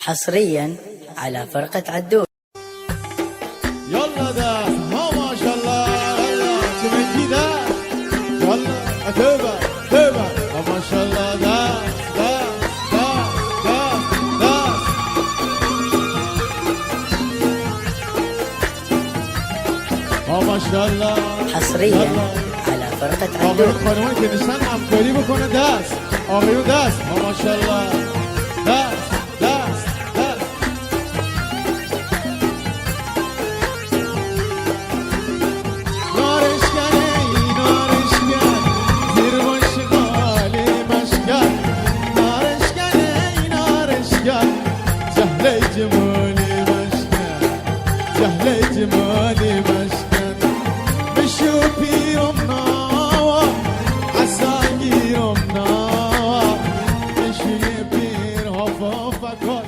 حصريًا على فرقة عدول. يلا داس، ها ما شاء الله، يلا، چمنجي داس. يلا، توبة، توبة، ها ما شاء الله، داس، داس، داس، داس، داس. ها ما شاء الله. حصريًا يلا. على فرقة عدول. آقایون خانمان که نشستن همکاری بکنه، داس. آقایون داس. ها ما شاء الله. داس. دست، دست. نارشکن، ای نارشکن، زیر باشقالی مشکن. نارشکن، ای نارشکن، جهل جمالی مشکن. جهل جمالی مشکن. بشو پیرم ناوا، عصا گیرم ناوا. بشو پیر هفا فکر.